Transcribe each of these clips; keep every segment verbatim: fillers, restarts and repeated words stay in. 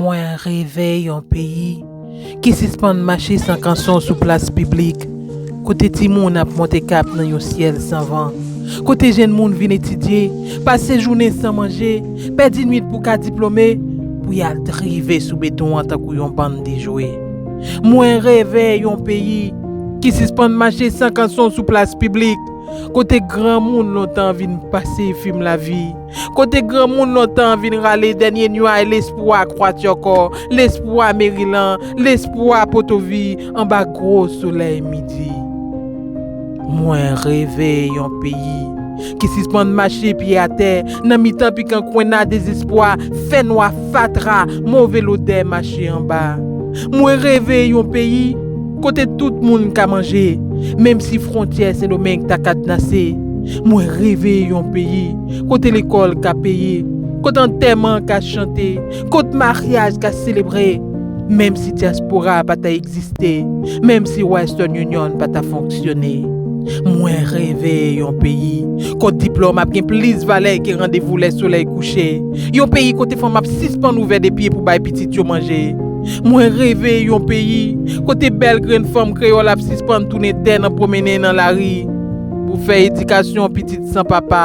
Mwen reve yon peyi ki sispann mache san kanson sou plas piblik, kote timoun ap monte kap nan yon syèl san van, kote jenn moun vin etidye, pase jounen san manje, pèdi nwit pou ka diplome, pou y al drive sou beton an tankou yon bann dejwe. Mwen reve yon peyi ki sispann mache san kanson sou plas piblik, kote granmoun lontan vin pase fim lavi, kote granmoun lontan vin rale dènye nway lespwa Kwatyèkò, lespwa Merilan, lespwa Potovi anba gwo solèy midi. Mwen reve yon peyi ki sispann mache pye atè nan mitan pikan kwenna dezespwa, fènwa, fatra, move lodè mache anba. Mwen reve yon peyi kote tout moun ka manje, menm si fwontyè Sendomeng ta kadnase. Mwen reve yon peyi kote lekòl ka peye, kote antèman ka chante, kote maryaj ka selebre, menm si dyaspora pa ta egziste, menm si Western Union pa ta fonksyone. Mwen reve yon peyi kote diplòm ap gen plis valè ke randevou lè solèy kouche. Yon peyi kote fanm ap sispann ouvè de pye pou bay pitit yo manje. Mwen reve yon peyi kote bèl grenn fanm kreyòl ap sispann tounen tè nan pwomennen nan lari pou fè edikasyon pitit san papa,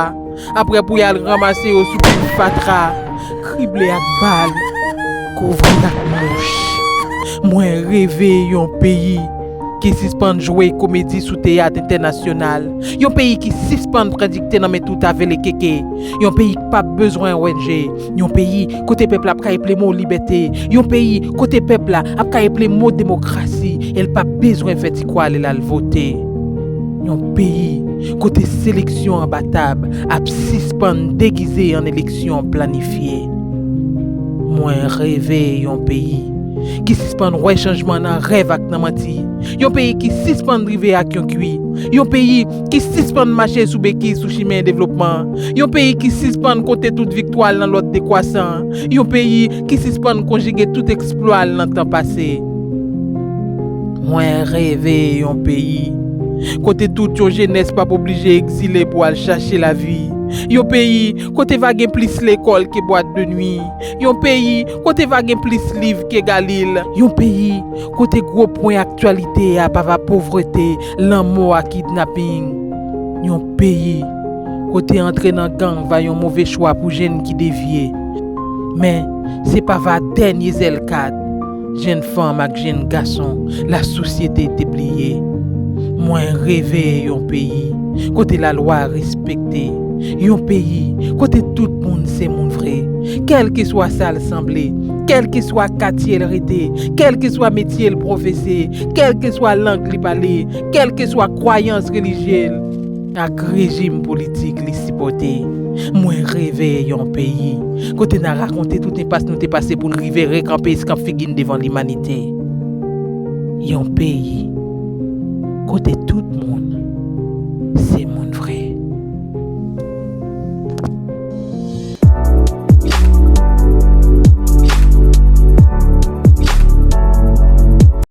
apre pou y al ranmase yo sou pil fatra, krible ak bal, kouvri ak mouch. Mwen reve yon peyi ki sispann jwe komedi sou teyat entènasyonal, yon peyi ki sispann pran dikte nan men tout avelekeke, yon peyi k p ap bezwen O N G, yon peyi kote pèp la ap ka eple mo libète, yon peyi kote pèp la ap ka eple mo demokrasi, e l p ap bezwen fè ti kwa l al vote. Yon peyi kote seleksyon anba tab ap sispann degize an eleksyon planifye. Mwen reve yon peyi ki sispann wè chanjman nan rèv ak nan manti. Yon peyi ki sispann drive ak yon kwi. Yon peyi ki sispann mache sou beki sou chimen devlopman. Yon peyi ki sispann konte tout viktwa l nan lòd dekwasan. Yon peyi ki sispann konjige tout eksplwa l nan tan pase. Mwen reve yon peyi kote tout yon jenès p ap oblije egzile pou al chache lavi. Yon peyi kote va gen plis lekòl ke bwat de nwi. Yon peyi kote va gen plis liv ke Galil. Yon peyi kote gwo pwen aktyalite a pa va povrete, lanmò ak kidnaping. Yon peyi kote antre nan gang va yon move chwa pou jenn ki devye. Men, se pa va dènye zèl kat, jenn fanm ak jenn gason lasosyete te bliye. Mwen reve yon peyi kote lalwa respekte. Yon peyi kote tout moun se moun vre, kèlkeswa sa l sanble, kèlkeswa katye l rete, kèlkeswa metye l pwofese, kèlkeswa lang li pale, kèlkeswa kwayans relijye l ak rejim politik li sipòte. Mwen reve yon peyi kote n a rakonte tout enpas nou te pase pou n rive rekanpe eskanp figi n devan limanite. Yon peyi kote tout moun se moun.